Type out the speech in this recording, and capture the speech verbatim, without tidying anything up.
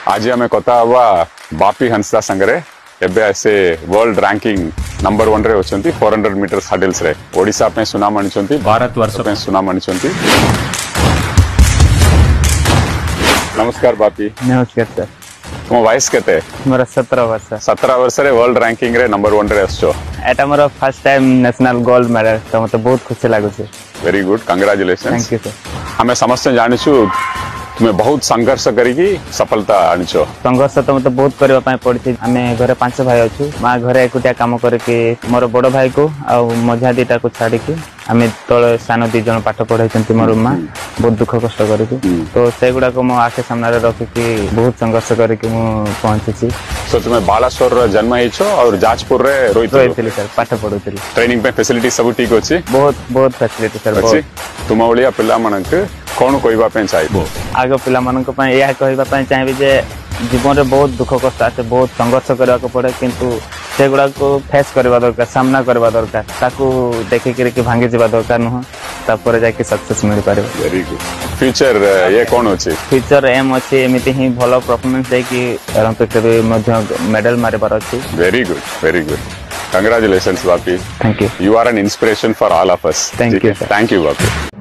ଆଜି ଆମେ କଥା ହବା ବାପି ହଂସଦା ସାଙ୍ଗରେ। ଏବେ ସେ ୱାର୍ଲଡ ରାଙ୍କିଂ ନମ୍ବର ୱାନ ରେ ଅଛନ୍ତି ଫୋର ହଣ୍ଡ୍ରେଡ ମିଟର ହର୍ଡଲ୍ସ ରେ। ଓଡ଼ିଶା ପାଇଁ ସୁନାମ ଆଣିଛନ୍ତି, ଭାରତ ବର୍ଷ ପାଇଁ ସୁନାମ ଆଣିଛନ୍ତି। ନମସ୍କାର ବାପି। ନମସ୍କାର ସାର୍। ତୁମ ବୟସ କେତେ? ମୋର ସତର ବର୍ଷ। ସତର ବର୍ଷରେ ୱାର୍ଲଡ ରାଙ୍କିଂ ରେ ନମ୍ବର ୱାନ ରେ ଆସିଛ। ଏଇଟା ମୋର first time national gold medal, ତ ମୋତେ ବହୁତ ଖୁସି ଲାଗୁଛି। Very good, congratulation. Thank you sir. ଆମେ ସମସ୍ତେ ଜାଣିଛୁ ତୁମେ ବହୁତ ସଂଘର୍ଷ କରିକି ସଫଳତା ଆଣିଛ। ସଂଘର୍ଷ ତ ମୋତେ ବହୁତ କରିବା ପାଇଁ ପଡ଼ିଛି। ଆମେ ଘରେ ପାଞ୍ଚ ଭାଇ ଅଛୁ। ମା ଘରେ ଏକୁଟିଆ କାମ କରିକି ମୋର ବଡ଼ ଭାଇକୁ ଆଉ ମଝିଆ ଦିଟାକୁ ଛାଡ଼ିକି ଆମେ ତଳେ ସାନ ଦି ଜଣ ପାଠ ପଢ଼ାଇଛନ୍ତି ମୋର ମା, ବହୁତ ଦୁଃଖ କଷ୍ଟ କରିକି। ହୁଁ। ତ ସେଗୁଡ଼ାକ ମୋ ଆଖି ସାମ୍ନାରେ ରଖିକି ବହୁତ ସଂଘର୍ଷ କରିକି ମୁଁ ପହଞ୍ଚିଛି। ସୋ ତୁମେ ବାଲେଶ୍ୱରର ଜନ୍ମ ହେଇଛ ଆଉ ଯାଜପୁରରେ ରହିଥିଲ? ରହିଥିଲି ସାର୍, ପାଠ ପଢ଼ୁଥିଲି। ଟ୍ରେନିଂ ପାଇଁ ଫେସିଲିଟି ସବୁ ଠିକ୍ ଅଛି? ବହୁତ ବହୁତ ଫ୍ୟାସିଲିଟି ସାର୍, ଅଛି। ବହୁତ। ତୁମ ଭଳିଆ ପିଲାମାନଙ୍କୁ କ'ଣ କହିବା ପାଇଁ ଚାହିଁବ? ଆଗ ପିଲାମାନଙ୍କ ପାଇଁ ଏହା କହିବା ପାଇଁ ଚାହିଁବି ଯେ ଜୀବନରେ ବହୁତ ଦୁଃଖ କଷ୍ଟ ଆସେ, ବହୁତ ସଂଘର୍ଷ କରିବାକୁ ପଡ଼େ, କିନ୍ତୁ ସେଗୁଡ଼ାକୁ ଫେସ୍ କରିବା ଦରକାର, ସାମ୍ନା କରିବା ଦରକାର। ତାକୁ ଦେଖିକିରି କି ଭାଙ୍ଗି ଯିବା ଦରକାର ନୁହଁ, ତାପରେ ଯାଇକି ସକ୍ସେସ୍ ମିଳିପାରିବ। Very good. ଫ୍ୟୁଚର ଇଏ କ'ଣ ଅଛି? ଫ୍ୟୁଚର ଏମ୍ ଅଛି ଏମିତି ହିଁ ଭଲ ପରଫର୍ମାନ୍ସ ଦେଇକି ଅଲିମ୍ପିକ୍ସରେ ବି ମଧ୍ୟ ମେଡାଲ ମାରିବାର ଅଛି। Very good, very good. Congratulations Bapi. Thank you. You are an inspiration for all of us. Thank you, sir. Thank you Bapi.